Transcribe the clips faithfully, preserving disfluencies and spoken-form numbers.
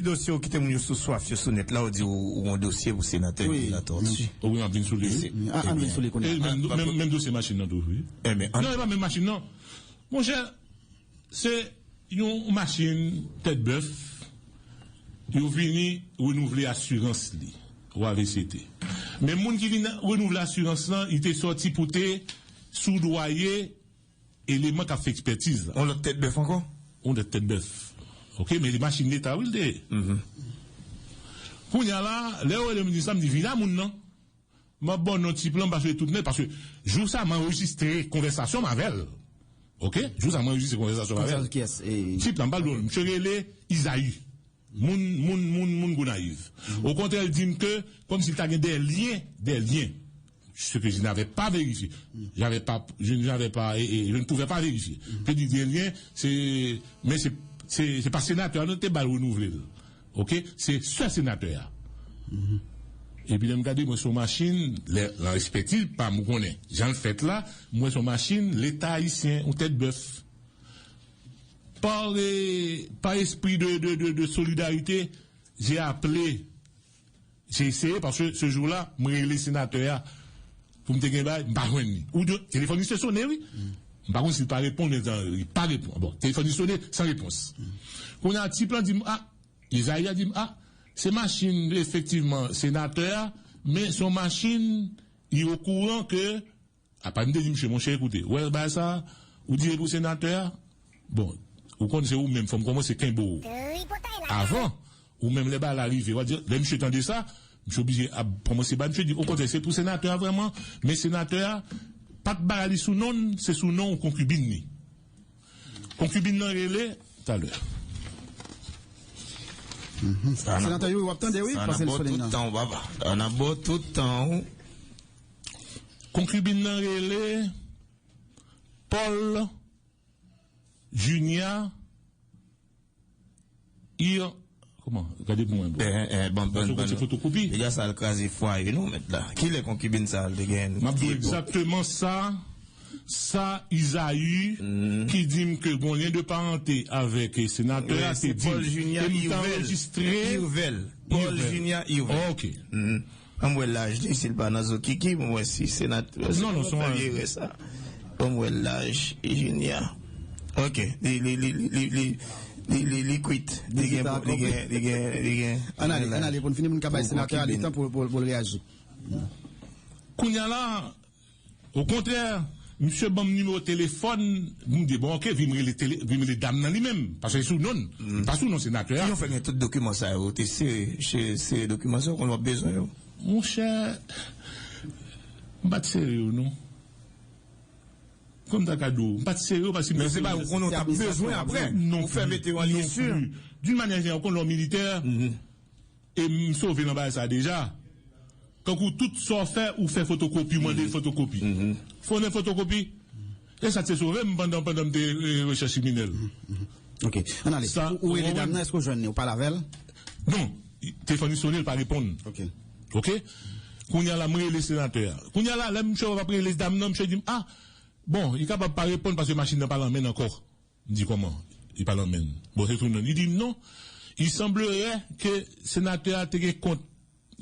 Dosye w kite moun yo sou swaf, yo sou nèt la, ou di ou, ou gon dosye pou senatè Wi. Guy Latortue. Wi, m ap vin sou li, wi. Wi, a, ann vin sou li kounye a. E menm, menm, menm dosye machin nan tou, wi. Non, e pa menm machin nan. Monchè, se yon machin tèt bèf, yo vini renouvle asirans li, ou A V C T. Men moun ki vin renouvle asirans lan, li te sòti pou te soudwaye eleman k ap fè ekspètiz la. On lòt tèt bèf ankò? On lòt tèt bèf. Ok, men li machin leta, wi, l te ye. Kounye a la, lè yo rele minis la, m di, "Vin a moun nan." M ap ba w non tip lan, m pa sou tout nèt, paske jou sa, m anrejistre konvèsasyon m avè l. Ok? Jou sa, m anrejistre konvèsasyon m avè l. Konvèsasyon kiyès? E Tip lan, m pa l di w, misye rele Izayi. Moun, moun, moun, moun Gonayiv. Okontrè, l di m ke, kòmsi l ta gen de lyen, de lyen. Ce que je n'avais pas vérifié. J'avais pas, je n'avais pas, et, et je ne pouvais pas vérifier. Ke di de lyen, se, men se, se, se pa senatè a non te ba l renouvle l. Ok? Se sè senatè a. Epi lè m gade, mwen se yon machin, lè, nan pèspektiv pa m, ou konnen, jan l fèt la, mwen se yon machin, leta ayisyen, yon tèt bèf. Par, eh, par esprit de, de, de, de solidarité, j'ai appelé, j'ai essayé, parce que ce jour-là, m rele senatè a, pou m te gen bay, m pa jwenn li. Ou di, telefòn li se sone, wi. M pa konn si l pa reponn, men li pa reponn. Bon, telefòn li sone, san repons. Kounye a, tip lan di m, ah, Izayi a di m, ah, se machin, efektivman, senatè a, men se yon machin, li okouran ke, apa m te di misye, monchè, ekoute, ou wè bagay sa, ou di e pou senatè a, bon, ou konn se ou menm, fò m kòmanse kenbe w avan, ou menm lè bagay la rive, w a di, lè misye tande sa, misye oblije ap kòmanse ba misye di, okontrè, se pou senatè a vrèman, men senatè a, pa t bagay li sou non l, se sou non yon konkibin li. Konkibin nan rele, talè. Senatè Youri, w ap tande, wi, sa n ap pase l ba w sou liy tout nan. Tan w, papa. Sa n ap ba w tout tan w. Konkibin nan rele Paul Junia Ir, kòman? Gade pou mwen, bro. Eh, eh, eh, bon, bon, bon. Fotokopi. Deja sa al kraze fwaye nou, mèt la. Kilè konkibin sa al te gen? M ap di w egzakteman sa, sa Izayi, ki di m ke gon lyen de parante avèk, eh, senatè a, te di m. E m t anrejistre. Irvel. Paul Junia Irvel. Ok. An m wè laj li, si l pa nan zo kiki, m wè si senatè. Non, non, se yon erè sa. An m wè laj Junia. Ok, li, li, li kwit. Li gen, li gen, li gen, li gen. Ann ale, ann ale, pou n fini, pou n ka bay senatè a letan pou, pou, pou l reyaji. Kounye a la, okontrè, misye ban m nimewo telefòn, m di, bon, ok, vin rele tele-, vin rele dam nan li menm, paske se sou non l, li pa sou non senatè a. Ki jan w fè gen tout dokiman sa yo? Ou te sere, se, sere dokiman sa yo, konn w ap bezwen yo? Monchè, m pa t sere yo, non. Kòm ta ka di w, m pa t sere yo, paske men se pa ou konnen w t ap bezwen apre. Ou fè mete yo an lyen si. D'une manière générale, ou konn lè w militè, e m sove nan bagay sa deja. Kankou tout sa w fè, ou fè fotokopi, ou mande fotokopi. Fò w fè fotokopi. E sa te sove m pandan, pandan m te, eh, rechèch kriminèl. Ok. Ann ale. Ou, ou rele dam nan, èske w jwenn li? Ou pale avè l? Non. Telefòn li sone, li pa reponn. Ok. Ok? Kounye a la, m rele senatè a. Kounye a la, lè misye ap rele dam nan, misye di m, ah, bon, li kapab pa reponn paske machin nan pa nan men l ankò. M di, kòman? Li pa nan men l. Bon, se tou non. Li di m non. Il semblerait que senatè a te gen kont,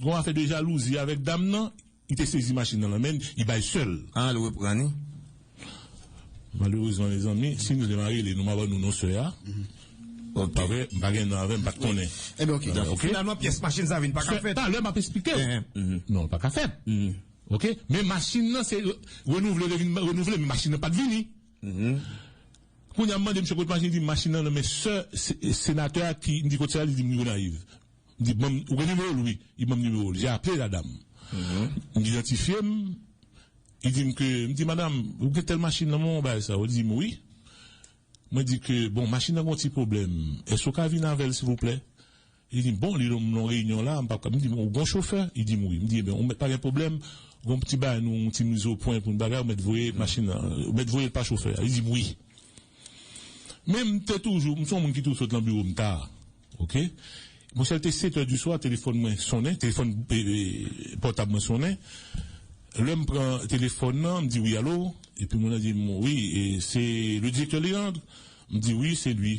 gon afè de jalouzi avèk dam nan, li te sezi machin nan nan men l, li bay sè l. Ah, li reprann li? Malerezman, mezanmi, si nou te mare li, nou pa ban nou non sè a. Ok. Pa vre, m pa gen non avè l, m pa t konnen. Ebyen, ok. Ok. Finalman, pyès machin sa vin pa ka fèt. Talè, m ap esplike w. Non, li pa ka fèt. Ok? Men machin nan, se re-, renouvle, revin renouvle, men machin nan pa t vini. Kounye a, m mande misye kote machin, li di m machin nan nan men sè se-, senatè a ki, m di kote sa, li di m Gonayiv. M di, ban m, ou gen nimewo l? Wi. Li ban m nimewo l. J'ai appelé la dame. M idantifye m, li di m ke, m di, madanm, ou gen tèl machin nan men w, bagay sa yo? Li di m wi. Mwen di ke, bon, machin nan gen yon ti pwoblèm. Èske w ka vin avè l, silvouplè? Li di m, bon, li nan yon reyinyon la, m p ap ka. M di, bon, ou gen yon chofè? Li di m wi. M di, ebyen, ou mèt pa gen pwoblèm. Gon ti bagay, nou, yon ti mizopwen pou n bagay, ou mèt voye machin nan, ou mèt voye l pa chofè a. Li di m wi. Men m te toujou, m se yon moun ki toujou sot nan biwo m ta. Ok? Monchè, l te sèt è di swa, telefòn mwen sonnen, telefòn, eh, eh, pòtab mwen sonnen. Lè m pran telefòn nan, m di, wi, alo? Epi moun nan di m, wi, e se le directeur Léandre? M di, wi, se li.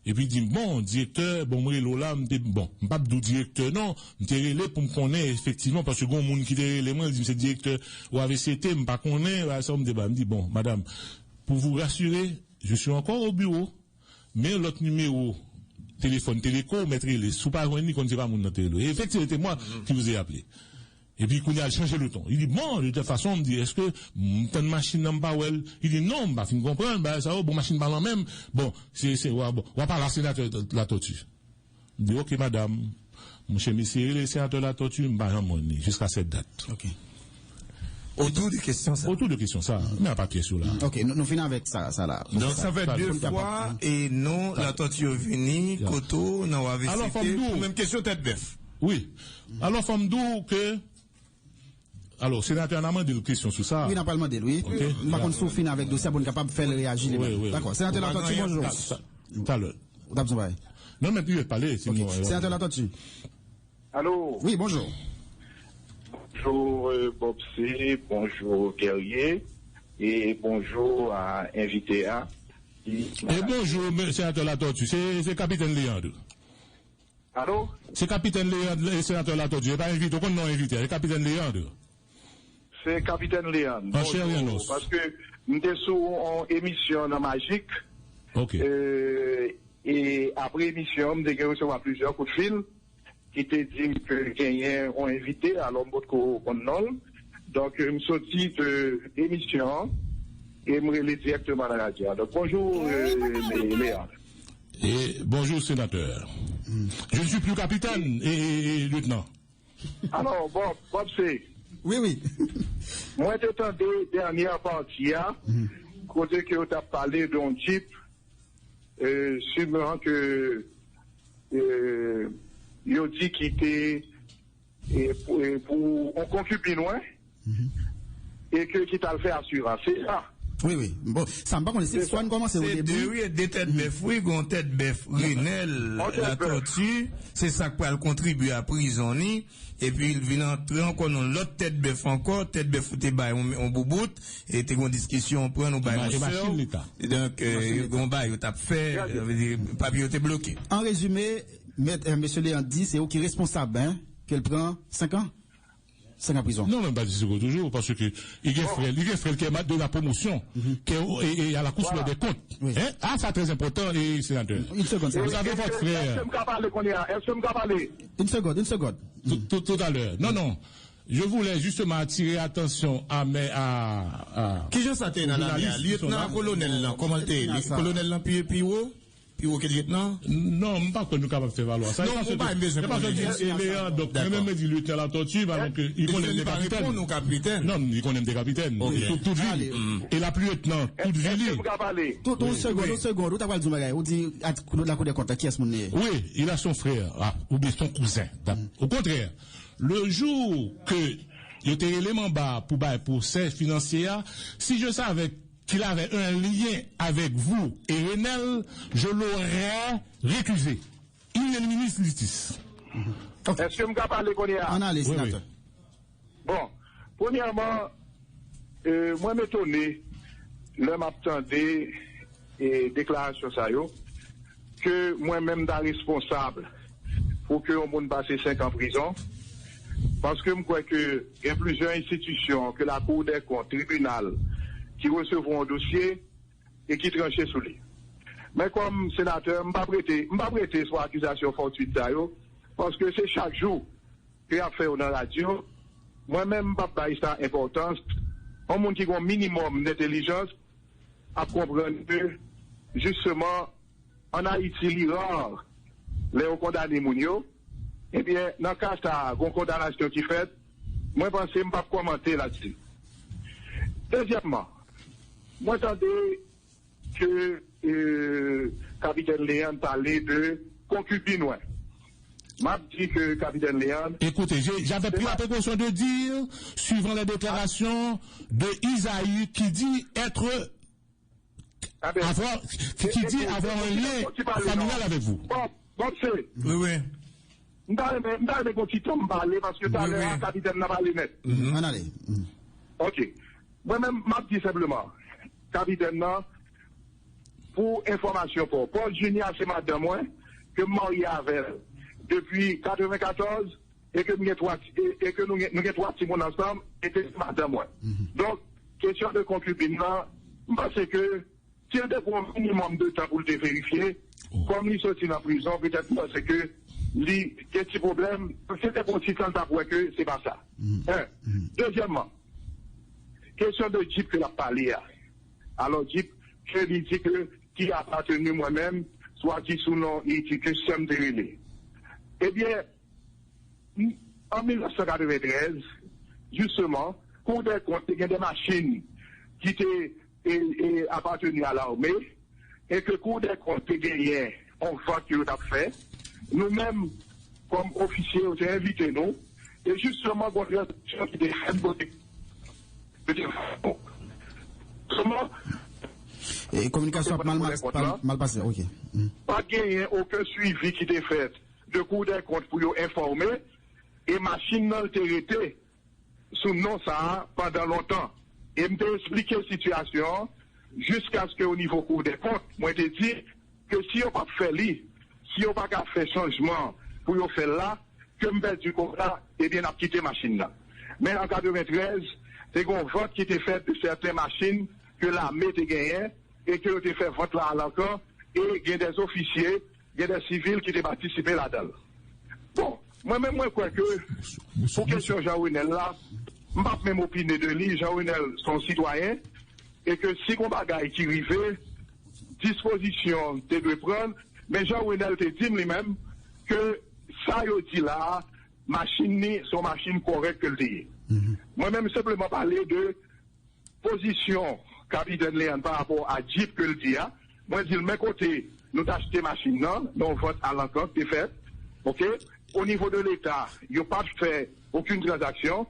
Epi di m, bon, direktè, bon, m rele w la, m te, bon, m p ap di w direktè non, m te rele pou m konnen efektivman, paske gon moun ki te rele mwen, li di m se direktè O A V C T, m pa konnen, bagay sa, m te ba, m di, bon, madam, pour vous rassurer, je suis encore au bureau, men lòt nimewo telefòn Teleco, ou mèt rele, si w pa jwenn li, konn se pa moun nan te rele w. E efektivman, se te mwen ki vous ai appelé. Epi kounye a, l chanje le ton. Li di, bon, de toute façon, m di, èske m tann machin nan, m pa wè l? Li di, non, m pa fin konprann, bagay sa yo, bon, machin pa lan men m. Bon, se, se, w a, bon, w a pale a senatè Latortue. M di, ok, madam. Monchè, m eseye rele senatè Latortue, m pa janm jwenn li, jiska sèt dat. Ok. Otou de kesyon sa. Otou de kesyon sa. Men apa pyès yo la. Ok, nou, nou fin avèk sa, sa la. Donk, sa fè de fwa, e non, Latortue yo vini, kote w, nan O A V C T, pou menm kesyon tèt bèf. Wi. Alò, fò m di w ke Alò, senatè a, n a mande l kesyon sou sa. Wi, n a pral mande l, wi. Ok. M pa konn si w fin avèk dosye a pou n kapab fè l reyaji li menm. Wi, wi, wi. Dakò. Senatè Latortue, bonjou. Ta-, ta-, talè. Ou t ap di yon bagay? Non, men li ret pale, sinon, Ok. Senatè Latortue. Allô? Wi, bonjou. Bonjour, euh, Bob C, bonjour, Guerrier, et bonjour à invité a. E bonjou, men, senatè Latortue. Se, se kapitèn Leandre. Allô? Se kapitèn Leandre, e senatè Latortue. E pa envite, ou konn non envite a, se kapitèn Leandre. Se kapitèn Leandre. An chè e an os. Paske m te sou yon emisyon nan Majik. Ok. Euh, e apre emisyon, m te gen resevwa plizyè kout fil ki te di m ke genyen yon envite, alò m potko konn non l. Donk, m soti de emisyon an e m rele dirèkteman nan radyo a. Donk, bonjou, euh, Leandre. E bonjou, senatè. Je ne suis plus capitaine, e, e, e, lieutenant. Alò, Bob, Bob, se Wi, wi. Mwen te tande dènyè pati a, kote ke yo t ap pale de yon jip, euh, siman ke, euh, yo di ki te, e, pou, e, pou yon konkibin, wi. E ke ki t al fè asirans. Se sa. Wi, wi. Bon, sa m pa konnen, se swa n kòmanse o debi. Se de, wi, de tèt bèf, wi, gon tèt bèf Renel Latortue, se sa k pral kontribye a prizon ni, epi l vin antre ankò nan lòt tèt bèf ankò, tèt bèf ou te bay yon, yon boubout, e te gon diskisyon, pran nou bay yon sè. Donk, euh, gon bay yo t ap fè, sa vle di, papye yo te bloke. An rezime, mèt, euh, mesye Leandre di, se ou ki responsab, en, ke l pran senk an? Senk an prizon. Non, men m pa di se toujou, paske li gen frè, li gen frè l ki de la promotion, ke, e, e à la Cour supérieure des comptes. Hein? Ah, sa trè enpòtan, e, senatè. Une seconde, vous avez votre frère. Èske m ka pale kounye a? Èske m ka pale? Une seconde, une seconde. Tout, tout, tout à l'heure. Non, non. Je voulais justement attirer attention à, à, à, Kijan sa te ye nan lame a? Lyetnan a kolonèl lan, kòman l te ye? Kolonèl lan pi, pi wo? Pi wo ke lyetnan? Non, m pa kwè nou kapab fè valwa sa. Non, mwen pa bezwen konnen. E Leandre, donk, mwen menm mwen di lyetnan Latortue, alò ke li konnen m te kapitèn. Non, li konnen m te kapitèn. Tout, tout vi li. E l ap lyetnan, tout vi li. Tout, yon segonn, yon segonn, ou ta pral di yon bagay, ou di, Claude Lacour des Comptes, kiyès moun li ye? Wi, il a son frère, ah, oubyen son kouzen. Okontrè, le jour ke yo te rele m anba pou bay pwosè finansye a, si je savais qu'il avait un lien avec vous et Renel, je l'aurais récusé. Il est ministre de justice. Èske m ka pale kounye a? Ann ale, senatè. Bon, premyèman, euh, mwen m etone lè m ap tande, e, deklarasyon sa yo, ke mwen menm ta responsab pou ke yon moun pase senk an prizon, paske m kwè ke gen plizyè enstitisyon, ke Lakou dè Kont, tribinal, ki resevwa yon dosye e ki tranche sou li. Men kòm senatè, m p ap rete, m p ap rete sou akizasyon fòtwit sa yo, paske se chak jou ke y ap fè yo nan radyo. Mwen menm, m p ap bay sa enpòtans. Yon moun ki gen yon minimòm dentèlijans ap konprann ke, jisteman, ann Ayiti, li ra lè yo kondane moun yo. Ebyen, nan ka sa a, gen yon kondanasyon ki fèt, mwen panse m p ap kòmante ladsi. Dezyèmman, mwen tande ke, euh, kapitèn Leandre pale de konkibin, wi. M ap di ke kapitèn Leandre... Écoutez, j'ai, j'avais pris la précaution de dire, suivant les déclarations de Isaïe qui dit être, avoir, qui, qui dit avoir un lien familial avec vous. Bon, bon, se... Wi, wi. M ta renmen, m ta renmen gon ti tan m pale, paske talè a, kapitèn nan pale nèt. Ann ale. Ok. Mwen menm, m ap di senpleman, kapitèn nan, pou enfòmasyon pa w, Paul Junior se madanm mwen, ke m marye avè l depi katrevenkatòz, e ke m gen twa ti, e, e ke nou gen, nou gen twa timoun ansanm, e ke se madanm mwen. Donk, kesyon de konkibin nan, m panse ke si l te pran yon minimòm de tan pou l te verifye, kòm li soti nan prizon, petèt m panse ke li gen ti pwoblèm, si l te pran ti tan, l t ap wè ke se pa sa. En. Dezyèmman, kesyon de Jeep ke l ap pale a. Alò, Jeep ke li di ke ki apateni mwen menm, swa ki sou non, e ki ke sè m te rele. Ebyen, an mil nèf san katreventrèz, jisteman, Cour des comptes te gen de machin ki te e, e, apateni a lame, e ke Cour des comptes te genyen yon vant ke yo t ap fè. Nou menm, kòm ofisye, yo te envite nou, e jisteman, gon tranzaksyon ki te fèt kote yo te vann nou. Sèlman, E kominikasyon ap mal, mal, mal pase, ok. Pa t genyen okenn swivi ki te fèt de Cour des comptes pou yo enfòme, e machin nan te rete sou non sa a pandan lontan. E m te esplike sitiyasyon an jiskaske o nivo Cour des comptes, mwen te di ke si yo p ap fè li, si yo pa ka fè chanjman pou yo fè l la, ke m pèdi kontra, ebyen n ap kite machin nan. Men an katreventrèz, te gen yon vant ki te fèt de sèten machin ke lame te genyen e ke yo te fè vant la a Lankan e gen de ofisye, gen de sivil ki te patisipe ladan l. Bon, mwen menm mwen kwè ke pou kesyon Jean Renel la, m p ap menm opine de li. Jean Renel se yon sitwayen e ke si gon bagay ki rive, dispozisyon te dwe pran, men Jean Renel te di m li menm ke sa yo di la a, machin ni se yon machin kòrèk ke l te ye. Mwen menm m senpleman pale de pozisyon Kapitèn Leandre pa rapò a Jeep ke l di a. Mwen di l men kote nou t achte machin nan, nan yon vant a Lankan ki te fèt. Ok? O nivo de Leta, yo pa t fè okenn tranzaksyon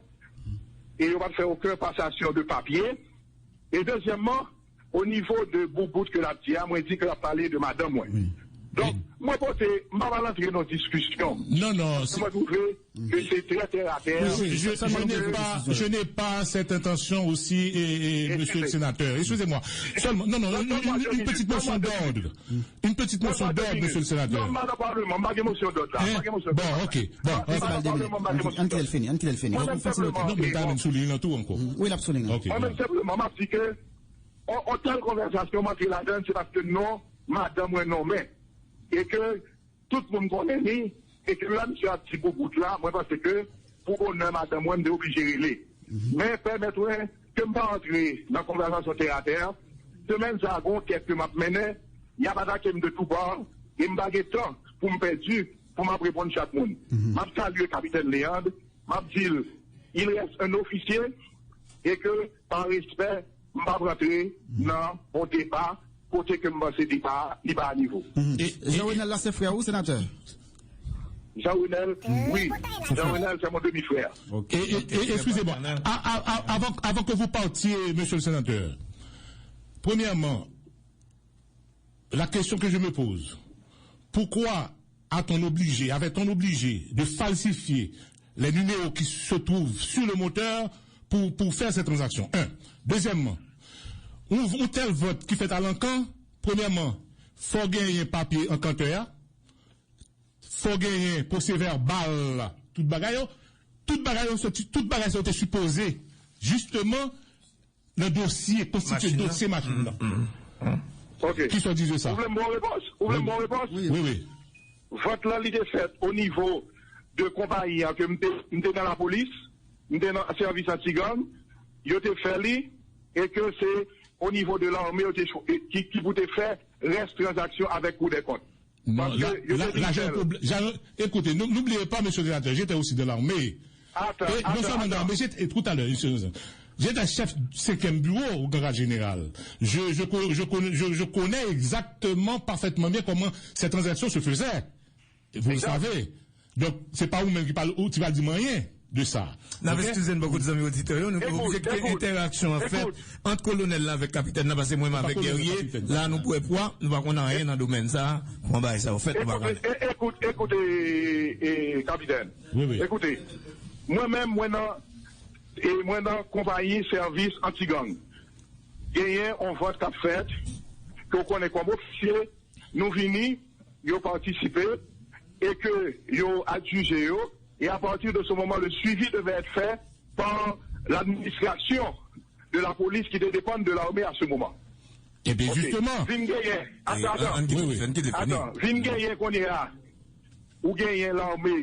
e yo pa t fè okenn pasasyon de papye. E dezyèmman, o nivo de boubout ke l ap di a, mwen di ke l ap pale de madanm mwen. Donk, mwen pote, m pa pral antre nan diskisyon. Non, non, se... Mwen twouve ke se trè tè a tè. Je, je, je n'ai pas, je n'ai pas cette intention aussi, et, et, monsieur le sénateur. Excusez-moi. Seulement, non, non, une, une, une petite motion d'ordre. Une petite motion d'ordre, monsieur le sénateur. Non, m pa nan palman, m pa gen mosyon dòd la. M pa gen mosyon dòd la. Bon, ok. Bon, ok. Ann kite l fini, ann kite l fini. Fòk nou fè ti note. Non, men ta menm sou liy lan tou ankò. Wi, l ap sou liy lan. Ok. Mwen menm senpleman, m ap di ke on, on tèl konvèsasyon, m antre ladan l, se paske non madanm mwen nonmen. E ke tout moun konnen li, e ke lè misye ap di boubout la, mwen panse ke pou onè madanm mwen, m te oblije rele. Men pèmèt mwen ke m pa antre nan konvèsasyon tè a tè. Semèn sa a, gon kèk ke m ap mennen, y ap atake m de tou pa, e m pa gen tan pou m pèdi pou m ap reponn chak moun. M ap salye Kapitèn Leandre, m ap di l, il reste un officier, e ke, pa respè, m p ap rantre nan yon deba kote ke m panse li pa, li pa a nivo. Jean Renel la se frè ou, senatè? Jean Renel, wi. Jean Renel, c'est mon demi-frère. Et, et, et, excusez-moi, a- a- a- avant, avant que vous partiez, monsieur le sénateur, premièrement, la question que je me pose, pourquoi a-t-on obligé, avait-on obligé de falsifier les numéros qui se trouvent sur le moteur pour, pour faire ces transactions? Un. Deuxièmement, yon, yon tèl vant ki fèt a Lankan, premyèman, fò genyen papye ankantè a, fò genyen pwosevèbal la, tout bagay yo, tout bagay yo soti, tout bagay sa yo te sipoze, jisteman, nan dosye, konstitye dosye machin nan. Ok. Qui soit dit de ça? Ou vle m ba w repons? Ou vle m ba w repons? Wi, wi. Vant lan li te fèt o nivo de konpayi an ke m te, m te nan lapolis, m te nan sèvis anti-gang, yo te fè li, e ke se o nivo de lame yo te chou- e ki, ki pou te fè rès tranzaksyon avèk Cour des comptes. Non, la, la, la, jan pwoblè-, jan, ekoute, nou, n'oubliez pas, monsieur le sénateur, j'étais aussi dans l'armée. Attends, Et non seulement dans l'armée, j'étais, et tout à l'heure, monsieur, j'étais chef cinquième bureau au Grand Général. Je, je, co- je, connais- je, je connais exactement, parfaitement bien comment ces transactions se faisaient. Et vous le savez. Donk, se pa ou menm ki pral, ou ki pral di m anyen de sa. N ap eskize n bò kote zanmi oditè yo, nou oblije kite entèraksyon an fèt ant kolonèl la avèk kapitèn nan, paske mwen menm avèk Guerrier la nou pwèpwa, nou pa konn anyen nan domèn sa a. Kòman bagay sa yo fèt, nou pa konnen. Ekoute, ekoute, e, kapitèn. Ekoute, mwen menm, mwen nan, e, mwen nan konpayi sèvis anti-gang. Genyen yon vant k ap fèt, ke w konnen kòm ofisye, nou vini, yo patisipe, e ke yo adjije yo, et à partir de ce moment, le suivi devait être fait par l'administration de la police qui dépend de l'armée à ce moment. Ebyen, jisteman. Vin genyen. Atan, atan. Wi, wi. Atan, vin genyen kounye a. Ou genyen lame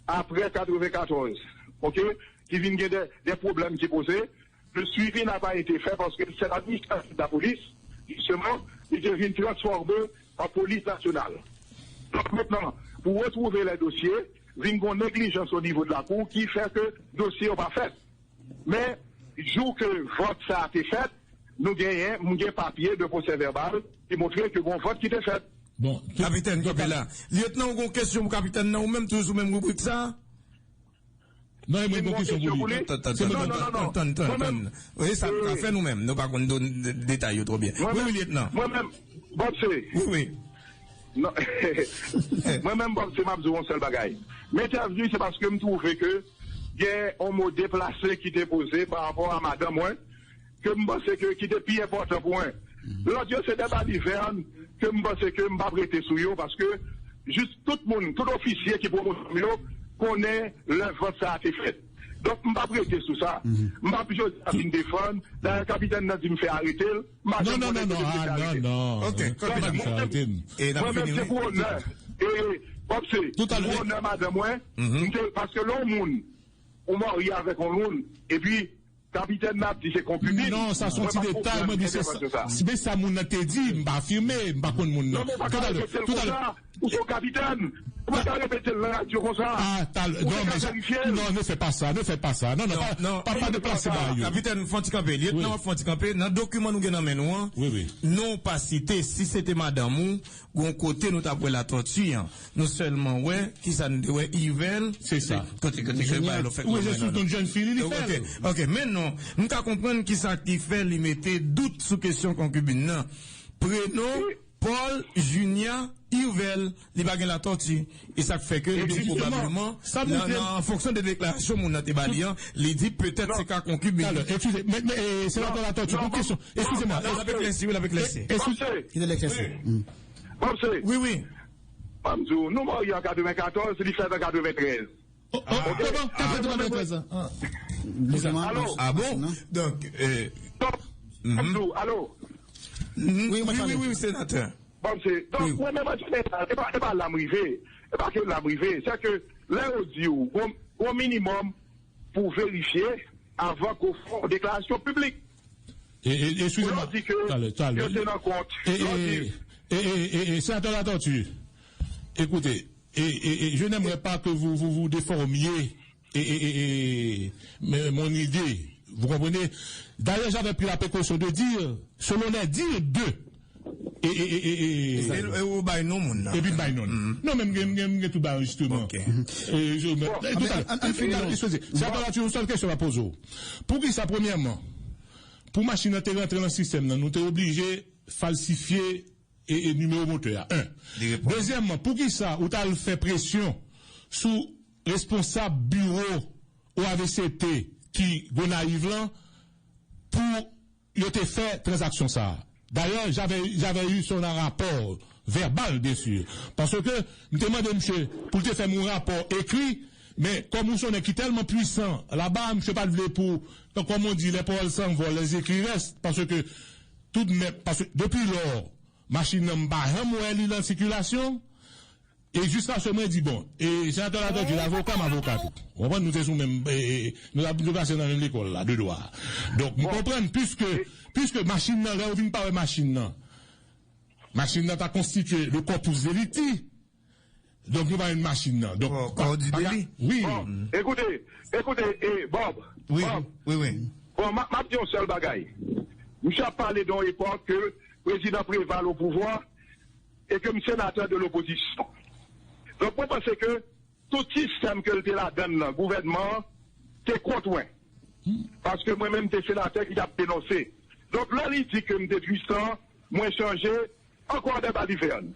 apre katrevenkatòz. Oke? Ki vin gen de, de pwoblèm ki poze. Le suivi n'a pas été fait parce que c'est l'administration de la police, justement, qui devient transformée en police nationale. Donc maintenant, pour retrouver les dossiers, vin gon négligence au niveau de la cour qui fait que dossier yo pa fèt. Men, jou ke vòt sa a te fèt, nou genyen, m gen papye de pwosè vèbal ki montre ke gon vòt ki te fèt. Bon, Kapitèn, kanpe la. Lyetnan, ou gon kesyon pou kapitèn nan, ou menm, toujou sou menm ribrik sa? Non, e mwen gon kesyon pou li. Tann, tann, tann. Wi, sa nou ka fè nou menm. Nou pa konn detay yo twò byen. Wi, wi, lyetnan. Mwen menm, Bòb, se. Wi, wi. Non. Mwen menm, Bòb, se m ap di w yon sèl bagay. M entèvni, se paske m twouve ke gen yon mo deplase ki te poze pa rapò a madanm mwen, ke m panse ke ki te pi enpòtan pou mwen. Lòt yo se de balivèn ke m panse ke m p ap rete sou yo, paske jis tout moun, tout ofisye ki pwomosyon m yo konnen lè vòt sa a te fèt. Donk, m p ap rete sou sa. M p ap jodi a vin defann. Dayè, kapitèn nan di m fè arete l. M pa janm konnen kote m te fè arete l. Ok, kanpe la. Mwen menm, se pou onè. E, Bòb, se pou onè madanm mwen. M te, paske lè yon moun, ou marye avèk yon moun, epi kapitèn nan ap di se konkibin. Non, sa se yon ti detay, mwen di se sa. Men sa moun nan te di, m pa afime, m pa konn moun nan. Non, men ou pa ka repete l konsa. Ou se yon kapitèn. Ou pa ka repete l nan radyo konsa. Ah, tal, non, men non, ne fè pa sa, ne fè pa sa. Non, non, pa, pa, pa deplase bagay yo. Kapitèn, fè yon ti kanpe. Lyetnan, fè yon ti kanpe. Nan dokiman nou gen nan men nou an, nou pa site si se te madanm ou, gon kote nou t ap wè Latòti an. Nou sèlman wè, kisa nou te wè, Yvèl. Se sa. Kote, kote, kote, ba, lo fèk. Wi, se sou ton jèn fi, li, li fè l. Ok, men non, m ka konprann kisa ki fè li mete dout sou kesyon konkibin nan. Prenon, Paul, Junia, Yvèl, li pa gen Latòti. E sa k fè ke li di pwobableman, nan, nan, an fonksyon de deklarasyon moun nan te ba li an, li di petèt se ka konkibin. Talè, eskize, men, men, e, senatè Latòti, yon kesyon. Eskize mwen. L ap eklèsi, wi, l ap eklèsi. Eskize. Bòb, se. Wi, wi. Ban m di w, nou marye an katrevenkatòz, li fèt an katreventrèz. Oh, oh, bon, katreventrèz. Alo. Ah bon? Donk, euh, Bòb, ban m di w, alo. Wi, wi, wi, senatè. Bòb, se, donk, mwen menm an jeneral, e pa, e pa la m rive. E pa ke la m rive. Se ke lè yo di w, gon, gon minimòm pou verifye avan ke w fè yon deklarasyon piblik. E, e, eskize mwen. Talè, talè. Yo te nan kont. E, e, e, e, e, e, senatè Latortue, écoutez, et, et, et je n'aimerais pas que vous, vous, vous déformiez et, et, et, et, mais mon idée. Vous comprenez? D'ailleurs, j'avais pris la précaution de dire, selon les dires d'eux, e, e, e, e, e, E ou bay non moun nan. Epi bay non. Non, men m gen, m gen, m gen tout bay anrejistreman. E, je, men, e, tout à l'heure. Eskize, sa pa la, yon sèl kesyon m ap poze w. Poukisa, premyèman, pou machin nan te rantre nan sistèm nan, nou te oblije falsifye e, e nimewo motè a? En. Dezyèmman, poukisa ou t al fè presyon sou responsab biwo O A V C T ki Gonayiv lan pou yo te fè tranzaksyon sa a? D'ailleurs, j'avais, j'avais eu son rapport verbal, bien sûr. Paske m te mande misye pou l te fè m yon rapò ekri, men kòm ou se yon nèg ki tèlman pwisan laba, misye pa t vle pou, comme on dit, les paroles s'envolent, les écrits restent, paske tout de même, paske depi lò, machin nan m pa janm wè li nan sikilasyon. E jiskaske mwen di, bon, e senatè Latortue, avoka m, avoka tou. Ou konprann, nou te sou menm, e, e, nou, nou pase nan menm lekòl la, de dwa. Donk, m konprann, piske, piske machin nan, lè yo vin pa wè machin nan, machin nan ta konstitye le corpus delicti. Donk, nou pa jwenn machin nan. Donk, kò di deli. Wi. Bon, écoutez, écoutez, e, Bob. Wi, wi, wi. Bon, m ap di yon sèl bagay. Misye ap pale de yon epòk ke prezidan Préval o pouvwa e ke m senatè de lopozisyon. Donk, mwen panse ke tout sistèm ke l te ladann nan, gouvènman an te kont mwen. Paske mwen menm te senatè ki t ap denonse. Donk, lè li di ke m te pwisan, mwen chanje, ankò de balivèn.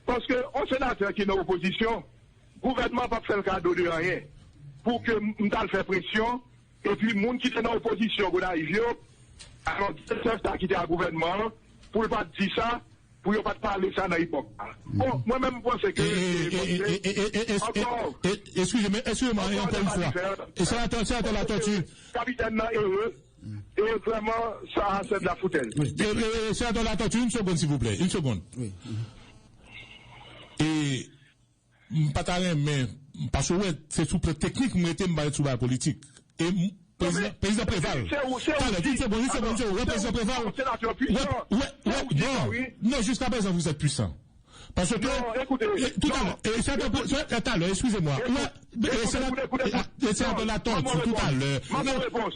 Paske yon senatè ki nan opozisyon, gouvènman p ap fè l kado de anyen. Pou ke m, m t al fè presyon, epi moun ki te nan opozisyon Gonayiv yo, alò, direktè sa ki te a gouvènman an, pou l pa t di sa, pou yo pa t pale sa nan epòk la. Bon, mwen menm, m panse ke, e, e, e, e, e, e, e, e, e, ankò, e, excusez-moi, excusez-moi, ankò, encore une fois. E senatè, senatè Latortue. Kapitèn nan ere, e vrèman, sa, c'est de la foutaise. E, e, e, senatè Latortue, une seconde, s'il vous plaît, une seconde. E m pa ta renmen, paske w wè, se sou plan teknik m rete, m pa ret sou bagay politik. E m, prezidan, prezidan Préval. Talè, une seconde, une seconde, une seconde, wè, prezidan Préval. Wè, wè, wè, non, non, jusqu'à présent, vous êtes puissant. Paske, tout à l'heure, e, senatè, talè, excusez-moi. Wè, e, senatè Latortue, tout à l'heure.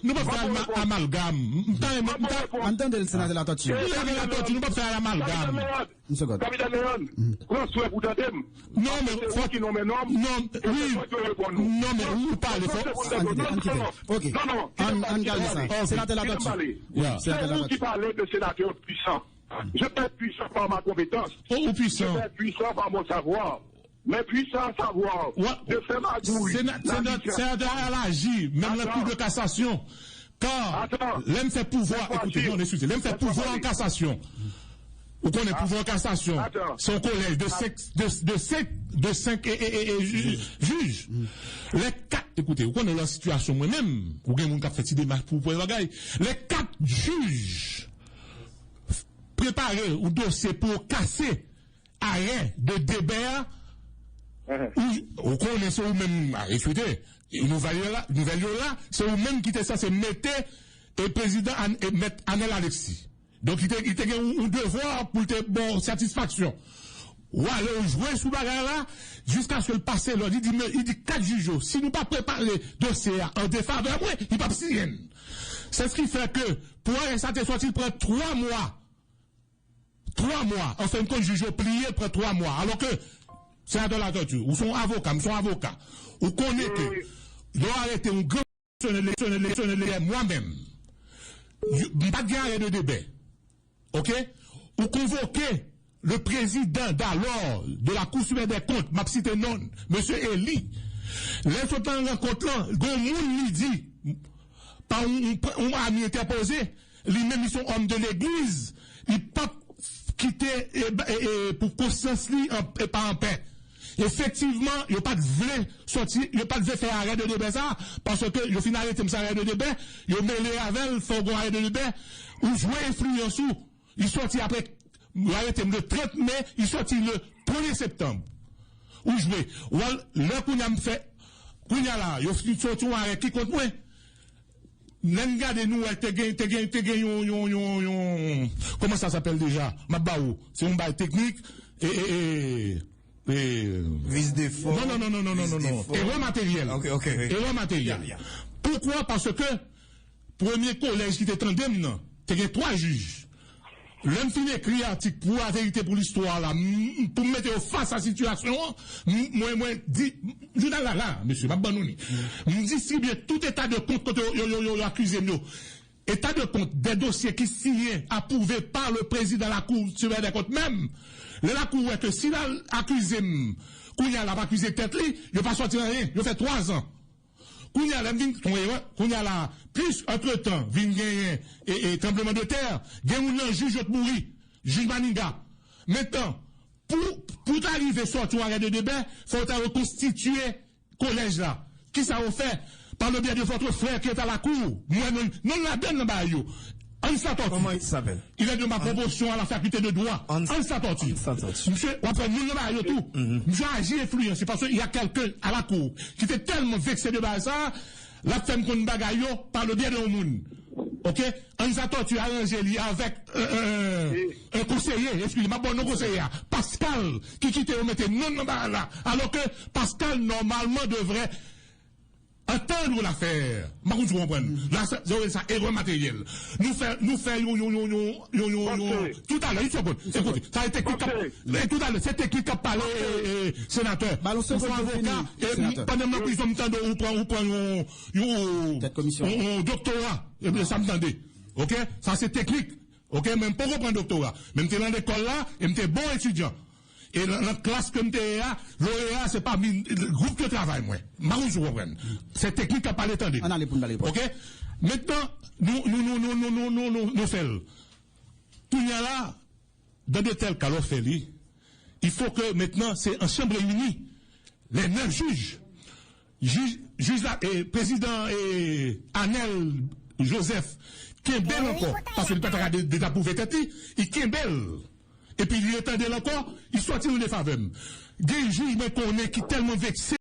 Nou pa fè amalgam. M pa renmen, m ta. Ann tande l, senatè Latortue. Senatè Latortue, nou pa fè amalgam. Une seconde. Kapitèn Leon, pran swen pou tande m. Non, men se ou ki nonmen non m. Non, wi. Non, men ou pale fò. Ann kite, ann kite. Ok. Ann, ann gade sa. Senatè Latortue. Senatè Latortue. C'est vous qui parlez de sénateur puissant. Je peux être puissant par ma compétence. Oh, ou puissant. Je peux être puissant par mon savoir. Men pwisan savoir de fè magouy. Senatè a aji, menm nan Cour de cassation. Kan, lè m fè pouvwa, ekoute, non, eskize, lè m fè pouvwa an kasasyon. Ou konnen pouvwa an kasasyon, se yon kolèj de senk, de, de senk, de senk e, e, e, e, jij. Lè kat, ekoute, ou konnen nan sitiyasyon mwen menm, ou gen moun k ap fè ti demach pou, pou bagay. Lè kat jij prepare yon dosye pou yo kase arè de debè a, ou, ou konnen se ou menm, a, eskize, nouvèl yo la, nouvèl yo la, se ou menm ki te sanse mete, e, prezidan An-, e, mèt Anèl Alexis. Donk, li te, li te gen yon, yon devwa pou l te ba w satisfaksyon. Ou ale, ou jwe sou bagay la, jiskaske l pase lòd, li di, men, li di kat jij yo, si nou pa prepare dosye a an defavè mwen, li p ap siyen l. Se ki fè ke pou arè sa te sòti, l pran twa mwa. Twa mwa, an fen de kont, jij yo pliye, pran twa mwa. Alò ke, senatè Latortue, ou se yon avoka, m se yon avoka. Ou konnen ke lè w arete yon gran fonksyonè, fonksyonè, fonksyonè, mwa menm, m pa t gen arè de debè. Oke? Ou konvoke le président d'alors de la Cour supérieure des comptes, m ap site non l, mesye Eli. Lè l sot nan rankont lan, gon moun li di, pa yon, yon, yon ami entèpoze, li menm, li se yon òm de legliz, li p ap kite, e, e, e, pou konsyans li an, e pa anpè. Efektivman, yo pa t vle sòti, yo pa t vle fè arè de debè sa, paske yo fin arete m sou arè de debè, yo mele avè l, fè w gon arè de debè, ou jwe enfliyans ou, li sòti apre, yo arete m le trant me, li sòti le premye septanm. Ou jwe. Ou al, lè kounye a m fè, kounye a la, yo fin sòti yon arè ki kont mwen. Lè n gade, nou wè te gen, te gen, te gen yon, yon, yon, yon, comment ça s'appelle déjà? M ap ba ou. Se yon bagay teknik. E, e, e, e, Vice de forme. Non, non, non, non, non, non, non, non. Erè materyèl. Ok, ok, ok. Erè materyèl. Ya, ya. Poukwa? Paske premye kolèj ki te tande m nan, te gen twa jij. Lè m fin ekri atik pou Laverite, pou Listwa la, m, m, pou m mete yo fas a sitiyasyon an, m, mwen, mwen di, jounal la, la, mesye, m ap ban nou li. M distribye tout eta de kont kote yo, yo, yo, yo, yo akize m yo. Eta de kont de dosye ki siyen, apwouve pa le prezidan Lakou Sipèryè dè Kont menm. Lè Lakou wè ke si l al akize m, kounye a l ap akize tèt li, yo pa sòti anyen, yo fè twa zan. Kounye a la, m vin, kounye a la, plis antretan, vin genyen e, e tranbleman de tè, gen youn nan jij yo t mouri, jij Manigat. Mentnan, pou, pou ta rive sòti yon arè de debè, fò w ta rekonstitye kolèj la. Kisa yo fè? Par le biais de votre frère qui est à la cour. Mwen, non, non, ladann nan bagay yo. Ansa Tortue. Comment il s'appelle? Il est de ma promotion à la faculté de droit. Ansa Tortue. Ansa Tortue. Misye, w ap fè moun nan bagay yo tou. Misye aji enfliyanse, paske y a quelqu'un à la cour ki te tèlman vekse de bagay sa, l ap fè m konn bagay yo par le biais de yon moun. Oke? Ansa Tortue aranje li avèk, euh, euh, un conseiller, eskize, m ap ba w non konseye a. Pascal, ki kite yo mete non nan bagay la. Alò ke Pascal, nòmalman, devrait entendre l'affaire. M pa konn si w konprann. La, sa, sa, sa, erè materyèl. Nou fè, nou fè yon, yon, yon, tout à l'heure, une seconde. Ekoute, sa se teknik k ap, e tout à l'heure, se teknik k ap pale, e, e, senatè. Ou se avoka, e, pandan m nan prizon, m tande ou pran, ou pran yon, yon, yon doktora, e, sa m tande. Oke? Sa se teknik. Oke, men m poko pran doktora. Men m te nan lekòl la, e m te bon etidyan. E nan, nan klas ke m te ye a, loreya se pami gwoup de travay mwen. M pa konn si w konprann. Se teknik k ap pale, tande. Ann ale pou n pale. Oke? Mentnan, nou, nou, nou fè l. Kounye a la, dans de tels cas, lè w fè li, il faut que maintenant, c'est en chambre réunie, les neuf juges, jij, jij la, e, prezidan, e, Anèl Joseph, kenbe l ankò, paske li pa ta ka de- dezapwouve tèt li, li kenbe l. Epi li retande l ankò, li sòti nan defavè m. Gen jij mwen konnen ki tèlman vekse